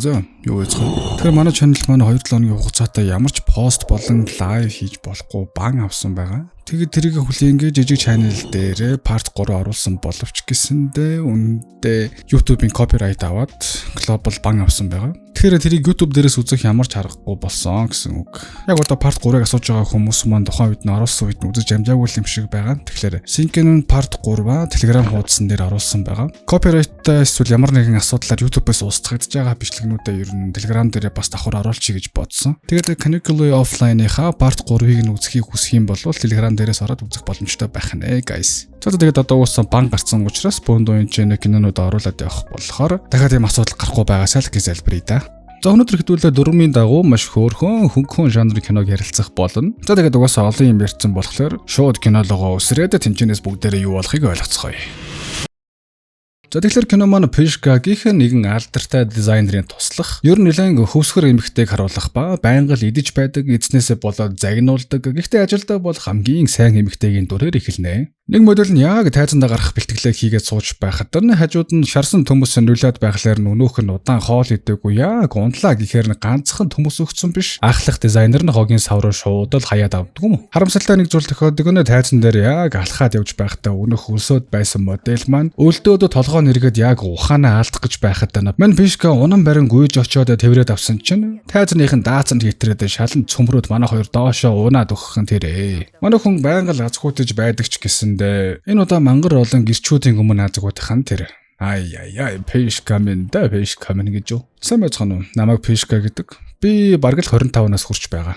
За, юу яцхан. Тэгэхээр манай channel маань 2-7 хоногийн хугацаатай ямар ч пост болон live хийж болохгүй ban авсан байгаа. Тэгээд тэрийг хүлээнгээ жижиг channel дээр part 3 оруулсан боловч гэсэндээ үүндээ YouTube-ийн copyright аваад global ban авсан байгаа. Тэгэхээр тэрийг YouTube дээрээс үзэх ямар ч аргагүй болсон гэсэн үг. Яг одоо part 3-ыг асууж байгаа хүмүүс маань тухайн үед нь оруулсан үед нь үзэж амжаагүй юм шиг байгаа. Тэгэхээр Sinken part 3-аа Telegram хуудсан дээр оруулсан байгаа. Copyright-тай эсвэл ямар нэгэн асуудлаар YouTube-ээс устгагдж байгаа бичлэгнүүдээ ер нь Telegram дээрээ бас давхар оруулчих гэж бодсон. Тэгээд Canicule Offline-ийнхаа part 3-ыг нь үзэхийг хүсэх юм бол Telegram дээрээс ороод үзэх боломжтой байх нэ, guys. За, тэгээд одоо уусаа ban гарсан учраас бөөндөө энэ ч кинонууд оруулаад явах болохоор дахиад ийм асуудал гарахгүй байгаасаа л гэж залбирая да. За, өнөөдөр хэдүүлээ дөрмийн дагуу маш хөөрхөн хөнгөн жанрын киног ярилцах болно. За, тэгээд угаасаа олон юм ярьсан болохоор шууд кинологоо өсрээд тэнчэнээс бүгдээрээ юу болохыг ойлгоцгоё. За, тэгэхээр кино маань Пишка гэх нэгэн алдартай дизайнерын туслах, ер нь нэлээд хөвсгөр эмэгтэйг харуулах ба байнга л идэж байдаг, эзнээсээ болоод загнуулдаг. Гэхдээ ажилдаа бол хамгийн сайн эмэгтэйгийн дүрээр эхэлнэ. Нэг модель нь яг тайзандаа гарах бэлтгэлээ хийгээд сууж байхад нь хажууд нь шарсан төмөс нулиад байхлаар нь өнөөх нь удаан хоол идээгүй, яг унтлаа гэхээр нь ганцхан төмөс өгцөн биш. Ахлах дизайнер нь хогийн сав руу шууд л хаяад авдаг юм. Харамсалтай нэг зүйл тохиолдог нь тайзан дээр яг алхаад явж байхдаа өнөөх өлсөөд байсан модель маань өлдөөд толгоо нэргээд яг ухаанаа алдах гэж байхад мань Пишка унан барин гүйж очиод тэрврээд авсан чинь тайзныхын даацанд хитрээд шалан цөмрөөд манай хоёр доошоо унаад өгөх нь тэрээ. Манай хүн байнга л азгуутаж байдаг ч гэсэндээ энэ удаа мангар олон гэрчүүдийн өмнө азгуутах нь тэр. Ай яй яй, Пишка минь да, Пишка минь гэж юу. Сайн байцгаана уу? Намайг Пишка гэдэг. Би бараг л 25 нас хүрч байгаа.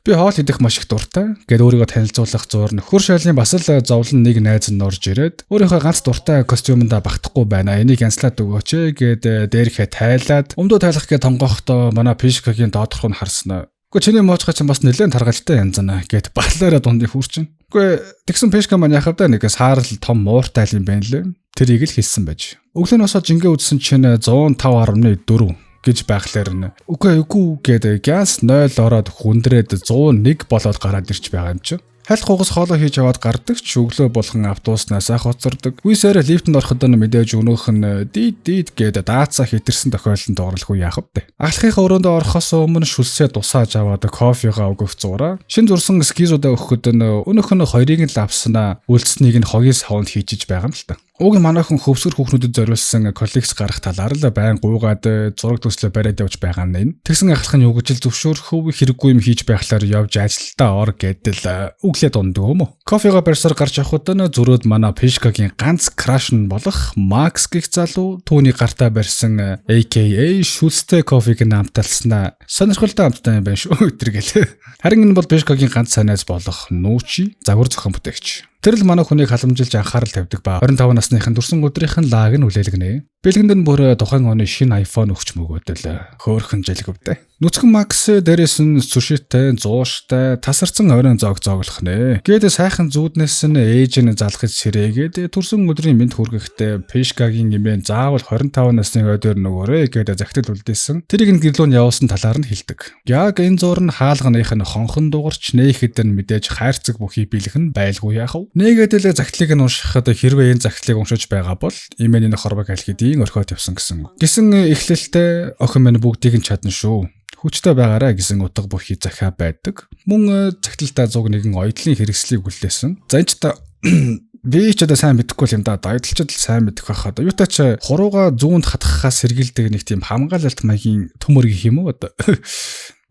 Би хоол идэх маш их дуртай гэд өөрийгөө танилцуулах зуур нөхөр шалын бас л зовлон нэг найз нь орж ирээд өөрийнхөө ганц дуртай костюмдаа багтахгүй байна. Энийг янзлаад өгөөч гээд дээрхээ тайлаад өмдөө тайлах гээд тонгохдоо манай Пишкагийн доодорхоо нь харсан. Үгүй, чиний моочхой чинь бас нэлээд таргалтай янзана гэд баллаараа дундын хүрчин. Үгүй, тэгсэн Пишка маань яхав да, нэг саарл том мууртай юм байна лээ. Тэрийг л хэлсэн байж. Өглөөнөөсөө жингээ үзсэн чинь 105.4 гэж байхлаар нь үгүй үгүй гээд газ 0 ороод хүндрээд 101 болоод гараад ирч байгаа юм чи. Хальт хугас хоолоо хийж аваад гардаг ч өглөө болгон автобуснаас хоцордог. Үсээр лифтэнд ороход нь мэдээж өнөөх нь дид дид гээд даацаа хэтэрсэн тохиолдолд орлохгүй яах вэ? Ахлахынхаа өрөөндөө орохоос өмнө шүлсээ дусааж аваад кофегаа өгөх зураа. Шин зурсан эскизүүдээ өгөхөд нь өнөөх нь хоёрыг нь л авснаа үлдсэнийг нь хогийн савнд хийчиж байгаа юм л та. Уг нь манайхан хөвсгөр хүүхнүүдэд зориулсан коллекц гарах талаар л байн гуйгаад зураг төслөө бариад явж байгаа нь энэ. Тэгсэн ахлах нь юу гэж л зөвшөөрөх хэрэггүй юм хийж байхлаар явж ажилдаа ор гэдэл өглөө дундаг юм уу? Кофега барьсаар гарч явхад нь зөрөөд манай Пишкагийн ганц crush нь болох Макс гэх залуу түүний гартаа барьсан AKA шүлстэй кофег нь амталснаа сонирхолтой амттай юм байна шүү өтер гэл. Харин энэ бол Пишкагийн ганц санаас болох Нүүчи загвар зохион бүтээгч. Тэр л манай хүнийг халамжилж анхаарал тавьдаг ба 25 насныхын төрсөн өдрийнх нь лаг нь үлээлгэнэ. Бэлгэнд нь бүр тухайн оны шинэ iPhone өгч мөгөөдөл хөөхөн жилгвдэ. Нүцгэн Макс дээрээс нь сүшитэй, зууштай, тасарсан оройн зоог зооглох нэ. Гээд сайхан зүүднээс нь ээж нь залхаж сэрээгээд төрсөн өдрийн мэнд хүргэхдээ Пишкагийн нэмэн заавал 25 насны ойдоор нөгөөрэй гээд захидал үлдээсэн. Тэрийг нь гэрлүүн явуулсан талаар нь хэлдэг. Яг энэ зур нь хаалганых нь хонхон дугарч нээхэд нь мэдээж хайрцаг бүхий бэлэх нь байлгүй яах вэ? Нээгээд л захидлыг нь уншихад хэрвээ энэ захидлыг уншиж байгаа бол имэний хорвог аль хэдийн орхиод явсан гэсэн. Гисэн эхлэлтэй охин минь бүгдийг нь чадна шүү, хүчтэй байгаарай гэсэн утга бүхий захиа байдаг. Мөн захидалтай зуг нэгэн оёдлын хэрэгслийг хүлээсэн. За, энэ ч та би ч одоо сайн мэдэхгүй юм да. Оёдолчд л сайн мэдэх байх одоо. Юутай ч хурууга зүүнд хатгахаас сэргийлдэг нэг тийм хамгаалалт маягийн төмөр гэх юм уу одоо.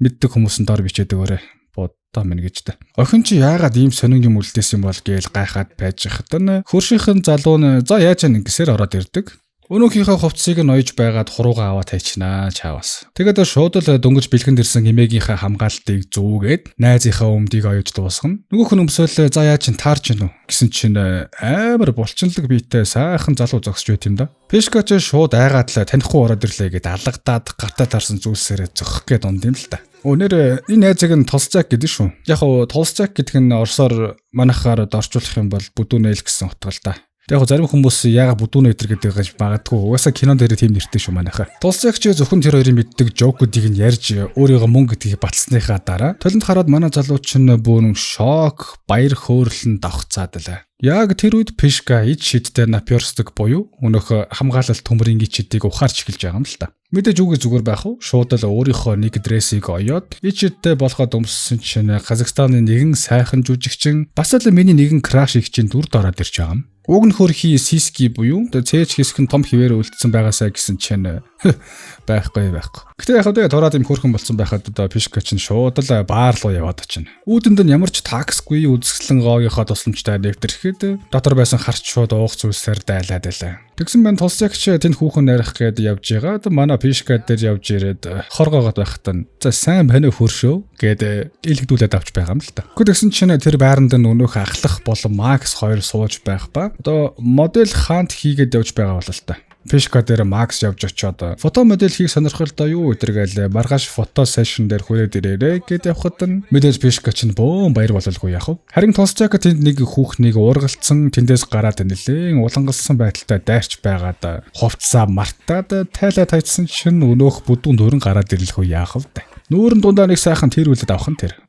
Мэддэг хүмүүс нь дор бичээд өгөөрэй. Будаа минь гэж та. Охин чи яагаад ийм сонин юм үлдээсэн бол гээл гайхаад байж хатан нь хөршийнхэн залуу нь за яаж яа гэсээр ороод ирдэг. Өнөөхийнхөө хувцсыг нь ноёж байгаад хуруугаа аваад хайчнаа чаавас. Тэгээд шууд л дөнгөж бэлгэнд ирсэн эмээгийнхээ хамгаалтыг зүүгээд найзынхаа өмдийг оёж дуусгана. Нөгөөх нь өмсөөл за яа чин таарч гинүү гэсэн чинь амар булчинлаг биетэй сайхан залуу зогсож байт юм да. Пишка ч шууд айгаад л танихгүй ороод ирлээ гэд алгадаад гартаа таарсан зүйлсээрээ зөхөх гээд унд юм л та. Өнөр энэ найзыг нь Толсчак гэдэг шүү. Яг уу Толсчак гэдэг нь орсоор манайхаар орчуулах юм бол бүдүүнэл гэсэн утга л да. Яг зарим хүмүүс яага бүдүүн өдр гэдэг гэж магадгүй. Угаасаа кинон дээр тийм нэртэй шүү манайхаа. Тулсагч зөвхөн тэр хоёрын мэддэг joke уудыг нь ярьж өөрийгөө мөнгө гэдгийг баталсныхаа дараа толинд хараад манай залуу чинь бүрэн шок, баяр хөөрөл нь давхцаад л. Яг тэр үед Пишка ид шидтэй наперсток буюу өнөөх хамгаалалт төмрийн ид шидийг ухаарч эхэлж байгаа юм л та. Мэдээж үгүй зүгээр байх уу? Шууд л өөрийнхөө нэг дрессийг оёод ид шидтэй болоход өмссөн чинь Казахстаны нэгэн сайхан жүжигчин бас л миний нэгэн crush их чинь дүрд ороод ирж байгаа юм. Уг нь хөрхий сиски буюу цээж хэсэг нь том хിവэр үлдсэн байгаасаа гэсэн чинь байхгүй. Гэтэ яг хөө тураад юм хөрхөн болсон байхад одоо Пишка чинь шууд л баар руу яваад очино. Үүдэнд нь ямар ч таксгүй үзэсгэлэн гоогийнхоо тусламжтай нэвтрэхэд дотор байсан харч шууд уух зүйлсээр дайлаад байлаа. Тэгсэн байна тулсагч тэнд хүүхэн нарих гээд явж байгаад манай Пишка дээр явж ирээд хоргоогоод байхад нь за сайн байна хөршөө гээд илэгдүүлээд авч байгаа юм л та. Гэхдээ тэгсэн чинь тэр байранд нь өнөөх ахлах болон Макс хоёр сууж байх ба одоо модель хаант хийгээд явж байгаа бол л та. Пишка дээр Макс явж очиод фото модель хийх сонирхолтой юу өдргээл маргааш фото session дээр хүрээд ирээрэй гэд явхад нь мэдээж Пишка чинь бөөн баяр бололгүй яах вэ? Харин Толстяк тэнд нэг хүүхнийг уургалцсан, тэндээс гараад нэлээн улангалсан байдалтай дайрч байгаад хувцсаа мартаад тайлаа тайцсан чинь өнөөх бүдүүн дөрөн гараад ирлэхүү яах вэ? Нүүрэн дундаа нэг сайхан тэр үлээд авах нь тэр.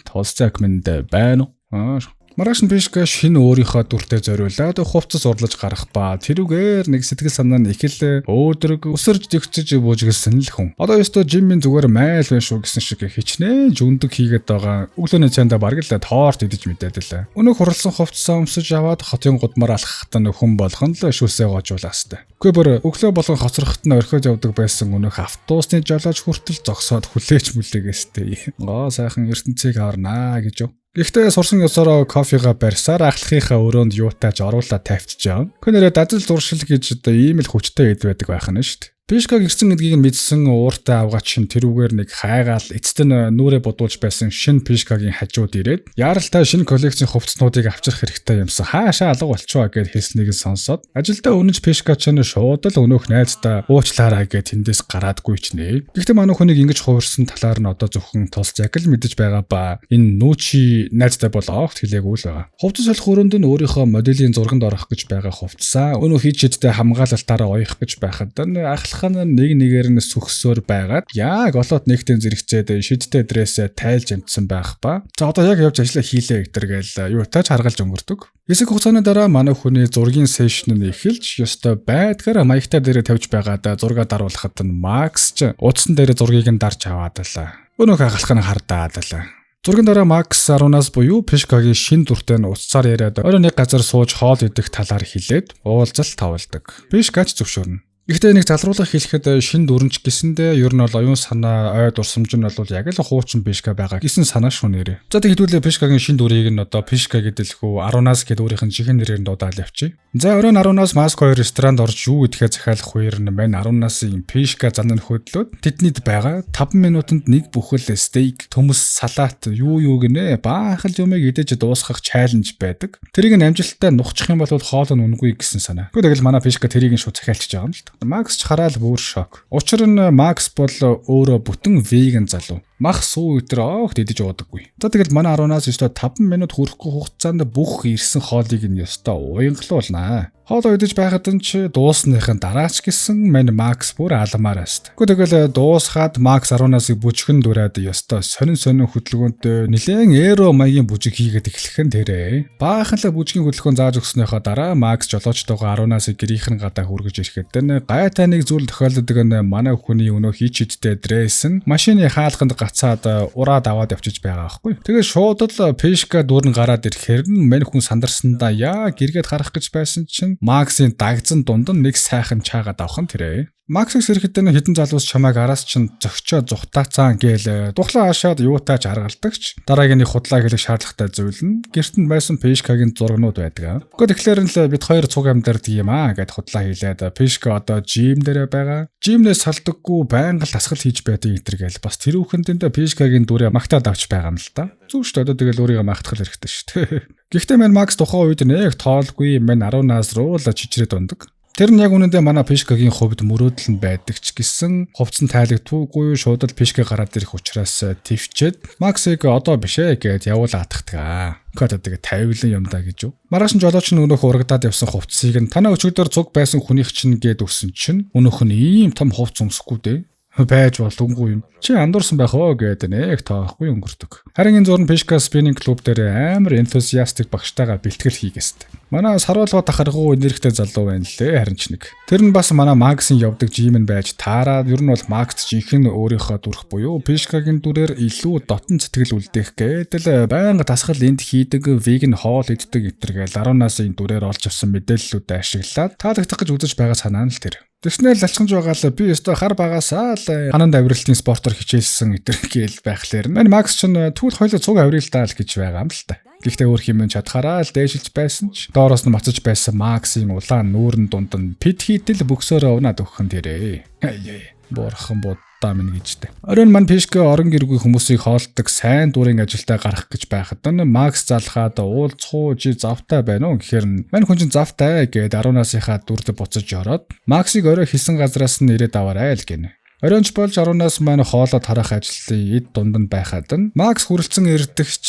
Толстяк минь байна уу? Маргааш нь Пишка шинэ өөрийнхөө дүртэй зориулаад хувцас урлаж гарах ба тэрүүгээр нэг сэтгэл санаа нь их л өөдрөг өсөрж зөгцөж буужилсан л хүн. Одоо ёстой Жиммийн зүгээр майл байна шүү гэсэн шиг хичнээн жүндэг хийгээд байгаа өглөөний цайндаа бараг л торт идэж мэдээд лээ. Өнөөх хурлсан хувцасаа өмсөж аваад хотын гудмаар алхахад нь хүн болгон л шүсээ гоожуулаастай. Үгүй бүр өглөө болгон хоцроход нь орхиод явдаг байсан өнөөх автобусны жолооч хүртэл зогсоод хүлээч мүлээгээстэй. Гоо сайхан ертөнцийг аварнаа гэж юу. Гэхдээ сурсан ёсороо кофега барьсаар ахлахынхаа өрөөнд юутаач оруулаад тавьчихж байгаа. Көнөрөө дазал зуршил гэж одоо ийм л хүчтэй эд байдаг байх нь шүү дээ. Пишкаг ирсэн гэдгийг нь мэдсэн ууртай авгаач чинь тэрүүгээр нэг хайгаал эцэст нь нүрээ бодуулж байсан шин Пишкагийн хажууд ирээд яаралтай шинэ коллекцийн хувцснуудыг авчрах хэрэгтэй юмсан, хаашаа алга болчихоо гэд хэлснийг нь сонсоод ажилдаа үнэнч Пишка чинь шууд л өнөөх найздаа уучлаарай гэд тэндээс гараадгүй ч нэ. Гэхдээ манай хүнийг ингэж хувирсан талаар нь одоо зөвхөн тулс яг л мэдэж байгаа ба энэ нүүчи найздаа бол огт хэлээгүй л байгаа. Хувцас солих өрөөнд нь өөрийнхөө моделийн зурганд орох гэж байгаа хувцсаа өнөөх хий чидтэй хамгаалалтаараа оёх гэж байхад нь ахлах нэг нэгээр нь сүхсөөр байгаад яг олоод нэгтэн зэрэгцээд шидтэй дрессээ тайлж амтсан байх ба. За одоо яг явж ажиллаа хийлээ гэтэргээл юу тааж харгалж өнгөрдөг. Хэсэг хугацааны дараа манай хүний зургийн session нь эхэлж ёстой байдгаар маягтай дээрээ тавьж байгаад зураг даруулахад нь Макс ч утсан дээр зургийг нь дарж аваад л. Өнөөх ахлах нь хардаад л. Зургийн дараа Макс 10-аас буюу Пишкагийн шин дүртэй нь утсаар яриад орой нэг газар сууж хоол идэх талаар хэлээд уулзалт тавладаг. Пишкач зөвшөөрнө. Гэхдээ нэг залруулах хэлэхэд шин дүрнч гэсэндээ ер нь бол оюун санаа ой дурсамж нь бол яг л хуучин Пишка байгаа гэсэн санаа шүү нэрээ. За тэгвэл Пишкагийн шин дүрийг нь одоо Пишка гэдэлхүү 10-аас гэд өөрийнх нь жинхэнэ нэрээр нь дуудаал явчих. За оройн 10-аас Маск хоёр ресторанд орж юу идэхээ захиалах үеэр нь мань 10-аас юм Пишка зан нь хөдлөөд тэднийд байгаа 5 минутанд нэг бүхэл стейк, төмөс, салат юу юу гинэ баахал юмыг идэж дуусгах challenge байдаг. Тэрийг нь амжилттай нухчих юм бол хоол нь үнэгүй гэсэн санаа. Тэгвэл манай Пишка тэрийг нь шууд захиалчихж байгаа юм л та. Макс ч хараал бүр шок. Учир нь Макс бол өөрөө бүтэн vegan залуу. Мах сүү өдр огт идэж уудаггүй. За тэгэл манай 10-аас ёстой 5 минут хүрэхгүй хугацаанд бүх ирсэн хоолыг нь ёстой уянгалуулнаа. Хоолоо идэж байхад нь ч дуусныхын дараач гэсэн мань Макс бүр аламаар байст. Тэгвэл дуусгаад Макс 10-аас бүжгэн дүрээд ёстой сонин сонин хөдөлгөөнтэй нилээн эро маягийн бүжиг хийгээд эхлэх нь тэрэ. Баахан л бүжгийн хөдөлгөөн зааж өгснөөхөө дараа Макс жолоочтойгоо 10-аас гэрийнхэн гадаа хүргэж ирэхэд нь гайтай нэг зүйл тохиолддог нь манай хүний өнөө хий чидтэй дресс нь машины хаалганд гацаад ураад аваад явчиж байгаа байхгүй. Тэгээд шууд л Пишка дүүрэн гараад ирэхээр нь мань хүн сандарсандаа яа гэргээд харах гэж байсан чинь Максийн дагзан дунд нь нэг сайхан чаагаад авах нь тэрэ. Максыг сэрэхэд нь хідэн залуус чамайг араас чинь зөгчөө зугтаацаан гээл тухлаа хашаад юутаач аргалдагч дараагийн нэг худлаа хэлэх шаардлагатай зүйл нь гэрт нь байсан Пишкагийн зургнууд байдаг. Гэхдээ тэгэхээр нь л бид хоёр цуг амьдардаг юм аа гэд худлаа хийлээд Пишка одоо gym дээрээ байгаа. Gym нээс салдаггүй байнга л дасгал хийж байдаг энэ гээл бас тэрүүхэн дэндээ Пишкагийн дүрээ магтаад авч байгаа юм л та. Зүг шүү дээ, одоо тэгэл өөрийгөө магтах хэрэгтэй шүү дээ. Гэхдээ мань Макс тухайн үед нэг тоолгүй мань 10 нас руу л чичрээд ундаг. Тэр нь яг үнэндээ манай Пишкагийн хувьд мөрөөдөл нь байдаг ч гэсэн хувцас нь тайлагдгүй шууд л Пишка гараад ирэх учраас твчээд Максыг одоо биш ээ гэд явуул атгахдаг. Код тэгээ тавилан юм да гэж юу. Маргааш нь жолооч нь өнөөх урагдаад явсан хувцсыг нь танаа өчигдөр цуг байсан хүнийх чинь гэд өгсөн чинь өнөөх нь ийм том хувцс өмсөхгүй дээ. Байж болонгүй юм. Чи андуурсан байх оо гэдэг нэг тоохгүй өнгөрдөг. Харин энэ зурн Пишка spinning клуб дээр амар enthusiastic багштайгаа бэлтгэл хийгээстэй. Манай саруулгаа тахаргуу энергитэй залуу байна лээ харин ч нэг. Тэр нь бас манай Максын явдаг gym нь байж таарад ер нь бол Макс жинхэнэ өөрийнхөө дүрх буюу Пишкагийн дүрээр илүү дотн сэтгэл үлдээх гэдэл байнга дасгал энд хийдэг, vegan хоол иддэг гэтэргээл 10-аас энэ дүрээр олж авсан мэдээллүүдээ ашиглаад таалагдах гэж үзэж байгаа санаа нь л тэр. Тэгснээр л алчханж байгаа л би өстой хар багасаа л хананд авиралтын спортоор хичээлсэн гэтэр гээл байхлаар. Мань Макс ч түүл хоёлоо цуг авирал даа л гэж байгаа юм л та. Гэхдээ өөр хэмээн чадхаараа л дээшилж байсан ч доороос нь мацаж байсан Максийн улаан нүүрэн дунд нь пит хийдэл бөксөөрөө унаад өгөх нь тэрээ. Бурхан будаа минь гэжтэй. Оройн мань Пишке орон гэргүй хүмүүсийг хоолтдог сайн дурын ажилдаа гарах гэж байхад нь Макс залхаад уулзах уу, чи завтай байна уу гэхээр нь мань хүн чинь завтай гээд 10-наасынхаа дүрд буцаж ороод Максыг орой хийсэн газраас нь ирээд аваарай л гинэ. Оройнч болж 10-наас маань хоолоо тарах ажлын эд дунд нь байхад нь Макс хүрэлцэн ирдэгч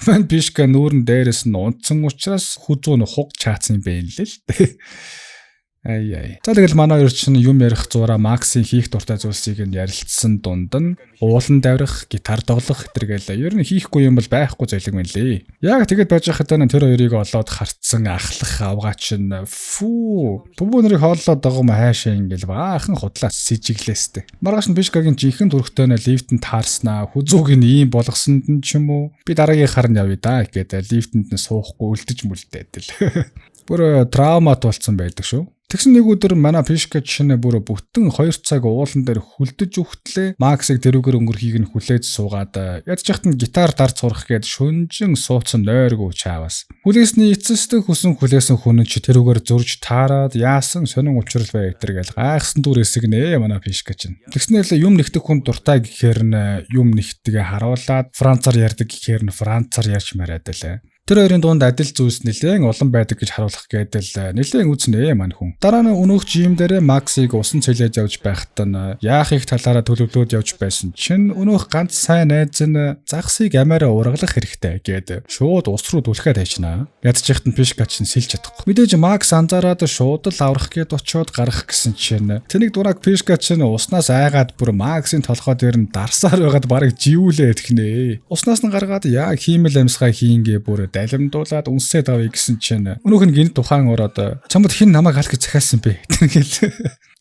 мань Пишка нүүрэн дээрээс нь унтсан учраас хүзүү нь хуг чаацсан юм байна лээ л дээ. Ай ай. За тэгэл манай хоёр чинь юм ярих зураа Максийн хийх дуртай зүйлсийг нь ярилцсан дунд нь уулан даврах, гитар тоглох гэтэргээл ер нь хийхгүй юм бол байхгүй зүйлэг мэн лээ. Яг тэгэд байж байхад тэр хоёрыг олоод хартсан ахлах авгаа чинь фүү. Бүбүү нарыг хооллоод байгаа юм хайшаа ингээл баахан худлаа сэжиглээстэй. Маргааш нь Пишкагийн жинхэнэ төрхтэй нь лифтэнд таарснаа хүзүүг нь ийм болгосонд нь ч юм уу би дараагийнхаар нь явъя да гэдэг лифтэнд нь суухгүй үлдэж мүлдээд л. Бүр травмат болцсон байдаг шүү. Тэгсэн нэг өдөр манай Пишка чинь бүр бүтэн 2 цаг уулан дээр хүлдэж өгтлээ. Максыг тэрүүгээр өнгөрхийг нь хүлээж суугаад ядж яхад нь гитар дарж сурах гээд шүнжин суудсан нойргүй чаавас. Хүлээсний эцэст хүсэн хүлээсэн хүн чи тэрүүгээр зурж таарад яасан сонин учрал бай гэтэр гээл гайхсан дүр хэсэг нэ манай Пишка чинь. Тэгснээр л юм нэгтэг хүн дуртай гэхээр нь юм нэгтгээ харуулад Францаар ярьдаг гэхээр нь Францаар ярьж мараад лээ. Тэр хоёрын дунд адил зүйлс нэлээн олон байдаг гэж харуулах гэдэл нэлээн үзнэ мань хүн. Дараа нь өнөөх gym дээрээ Максыг усан цэлээж явж байхад нь яах их талаараа төлөвлөөд явж байсан чинь өнөөх ганц сайн найз нь загсыг амиараа ургалах хэрэгтэй гээд шууд ус руу түлхээ тайчнаа. Ядчихт нь Пишка чинь сэлж чадахгүй. Мэдээж Макс анзаараад шууд л аврах гээд очиод гарах гэсэн чинь тэнийг дураг Пишка чинь уснаас айгаад бүр Максийн толгой дээр нь дарсаар байгаад бараг живүүлээ тэгнэ. Уснаас нь гаргаад яг хиймэл амьсгаа хийнгээ бүр далимдуулаад үнсээд авъя гэсэн чинь өнөөх нь гинт тухайн ороод чамд хэн намайг алах гэж захиалсан бэ тэгэл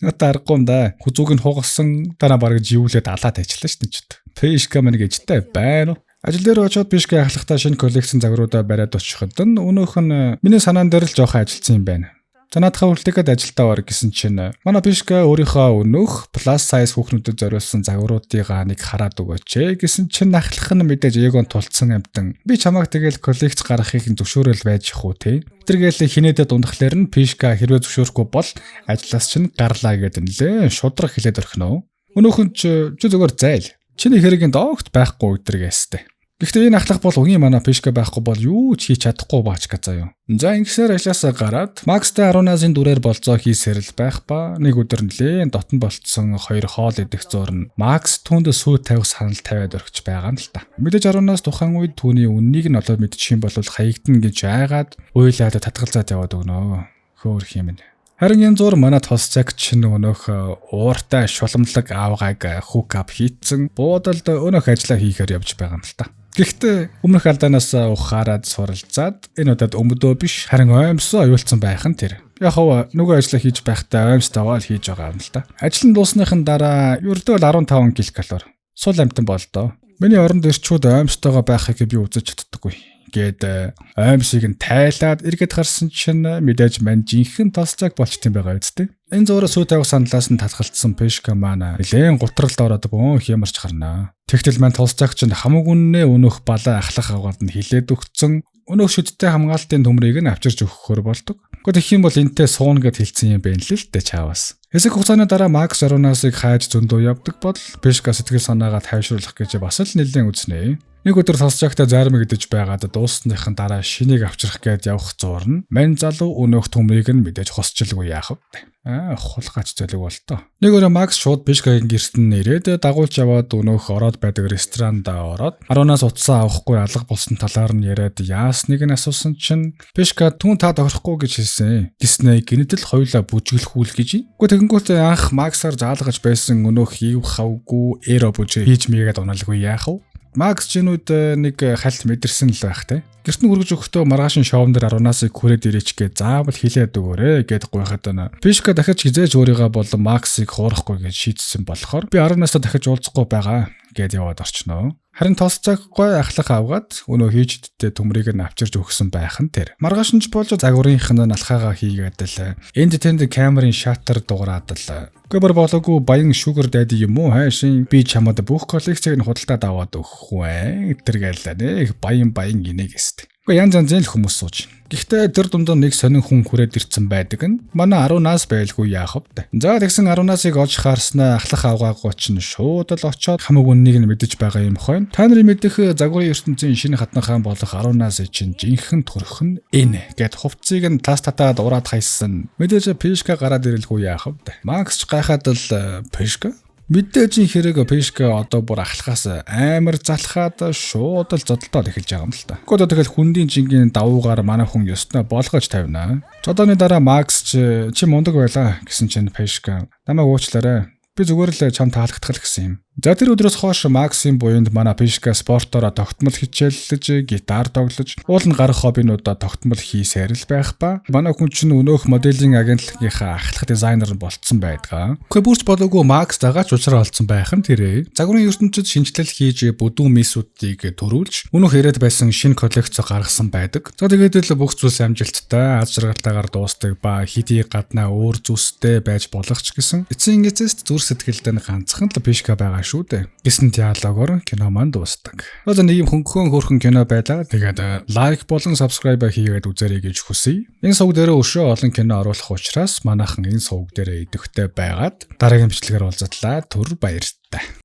одоо аргагүй юм да. Хүзүүг нь хугасан дараа бараг живүүлээд алаад ажиллаа шүү дээ. Пишка мань гэжтэй байна уу? Ажил дээр очиод Пишка ахлахтаа шинэ коллекцийн загваруудаа бариад очиход нь өнөөх нь миний санаан дээр л жоохон ажилласан юм байна. За наадхаа хүртэхэд ажилдаа ор гэсэн чинь манай Пишка өөрийнхөө өнөөх plus size хүүхнүүдэд зориулсан загваруудыгаа нэг хараад өгөөч гэсэн чинь ахлах нь мэдээж эгон тулцсан амтан. Би чамайг тэгэл коллекц гаргахыг зөвшөөрөл байж ах уу те. Тэргээл хинээдээ дундахлаар нь Пишка хэрвээ зөвшөөрөхгүй бол ажлаас чинь гарлаа гэдэг нэлээ шудраг хэлээд орхино. Өнөөх нь чи зүгээр зайл. Чиний хэрэг энд огт байхгүй өдргээстэй. Гэхдээ энэ ахлах бол угийн манай Пишка байхгүй бол юу ч хийж чадахгүй баачка заяа. За ингэсээр ажлаасаа гараад Макстай 10-аас дүрээр болцоо хийсээр л байх ба нэг өдөр нэлээн дотн болцсон хоёр хоол идэх зур нь Макс түүнд сүү тавих санал тавиад орхиж байгаа юм л та. Мэдээж 10-аас тухайн үед түүний үннийг нь олоод мэдчих юм бол хаягдана гэж айгаад уйлаад татгалзаад яваад өгнө. Хөөх юм. Харин энэ зур манай Толстяк чинь өнөөх ууртай шуламлаг аавгааг hook up хийцэн буудалд өнөөх ажиллаа хийхээр явж байгаа юм л та. Гэхдээ өмнөх алдаанаас ухаарад суралцаад энэ удаад өмдөө биш харин оймсоо аюулцсан байх нь тэр. Яг хав нөгөө ажлаа хийж байхдаа оймстойгоо л хийж байгаа юм л та. Ажил нь дуусныхын дараа ердөө л 15 ккал. Сул амтан болдоо. Миний оронд ирчүүд оймстойгоо байхыг би үзэж чаддаггүй гээд оймсыг нь тайлаад эргээд харсан чинь мэдээж мань жинхэнэ Толстяк болчт юм байгаа үсттэй. Энэ зуураа сүү тавих саналаас нь татгалцсан Пешка маань нэлээн гутралд ороод бөөн хямарч гарнаа. Тэгтэл мань Толстяк чинь хамаг үннээ өнөөх балаа ахлах авгаад нь хилээд өгцөн өнөөх шүдтэй хамгаалтын төмрийг нь авчирч өгөхөөр болдог. Гэхдээ тэгэх юм бол энтэй сууна гэд хэлсэн юм байна л л дээ чаавас. Хэсэг хугацааны дараа Макс Аронасыг хайж зөндөө явдаг бол Пешка сэтгэл санаагаа тайвшруулах гэж бас л нэлээн үзнэ. Нэг өдөр Толстяктай зарим идэж байгаад дуусныхын дараа шинийг авчрах гээд явах зур нь мань залуу өнөөх төмрийг нь мэдээж хосчлгүй яах вэ? Аа хулгайч зөлөг болтоо. Нэг өрөө Макс шууд Пишкагийн гэрт нь ирээд дагуулж яваад өнөөх ороод байдаг ресторанда ороод 10-аас утсаа авахгүй алга болсон талаар нь яриад яасныг нь асуусан чинь Пишка түн та тохирохгүй гэж хэлсэн. Гиснэ гинэтэл хоёулаа бүжиглэхүүл гэж. Үгүй Тэгэнгүүт анх Максаар заалгаж байсан өнөөх ив хавгүй эро бүжээ хийж мэйгээд унаалгүй яах вэ? Макс чинүүд нэг хальт мэдэрсэн л байх те. Гэрт нь хүргэж өгөхдөө маргаашин шоун дээр 10-аас хүрээд ирээч гэ заавал хилээд өгөөрэй гэд гуйхад байна. Пишка дахиж хизээж өөрийгөө болон Максыг хуурахгүй гэж шийдсэн болохоор би 10-аас дахиж уулзахгүй байгаа гэд яваад орчноо. Харин тос цаггүй ахлах авгаад өнөө хийж дэтэ төмрийг нь авчирч өгсөн байх нь тэр. Маргааш нь ч болж загварынх нь алхаагаа хийгээд л энд тэнд камерын shutter дуурайд л. Гэхдээ болоогүй баян sugar daddy юм уу, хайшин би чамд бүх коллекцийг нь худалдаад аваад өгөх вэ гэтэргээл нэг баян баян гинэ гэст. Гэхдээ янз янзын л хүмүүс сууж. Гэхдээ тэр дундаа нэг сонин хүн хүрээд ирсэн байдаг нь манай 10-аас байлгүй яах вэ? За, тэгсэн 10-аасыг олж харснаа ахлах авгаагүй чинь шууд л очоод хамаг үннийг нь мэдэж байгаа юм хойно. Та нарын мэдэх загварын ертөнцийн шинэ хатан хаан болох 10-аас чинь жинхэнэ төрх нь энэ гэд хувцсыг нь тас татаад ураад хайсан. Мэдээж Пишка гараад ирэлгүй яах вэ? Макс ч гайхаад л Пишка. Мэдээж хэрэг Пишка одоо бүр ахлахаас амар залхаад шууд л зодолдоод эхэлж байгаа юм л та. Гэхдээ тэгэл хүндийн жингийн давуугаар манай хүн ёстой болгож тавина. Зодооны дараа Макс ч чи мундаг байлаа гэсэн чинь Пишка намайг уучлаарай. Би зүгээр л чам таалагдах л гэсэн юм. За, тэр өдрөөс хойш Максийн буянд манай Пишка спортоороо тогтмол хичээллэж, гитар тоглож, уул нь гарах хоббинуудаа тогтмол хийсээр л байх ба. Манай хүн чинь өнөөх моделинг агентлагийнхаа ахлах дизайнер болцсон байдгаа. Гэхдээ бүрч болоогүй Макс дагаач учраа олцсон байх нь тэрэ. Загварын ертөнцид шинэчлэл хийж бүдүүн миссүүдийг төрүүлж, өнөөх ирээд байсан шинэ коллекц гаргасан байдаг. За, тэгээд л бүх зүйлс амжилттай, аз жаргалтайгаар дуустдаг ба хэдий гаднаа өөр зүйлстэй байж болох ч гэсэн эцсийн эцэст зүр сэтгэлд нь ганцхан л Пишка байгаа шүү дээ гэсэн диалогоор кино маань дуустдаг. Одоо нэг юм хөнгөн хөөрхөн кино байлаа. Тэгээд like болон subscribe хийгээд үзээрэй гэж хүсье. Энэ сувг дээр өшөө олон кино оруулах учраас манайхан энэ сувг дээр идэвхтэй байгаад дараагийн бичлэгээр уулзтлаа. Түр баяртай.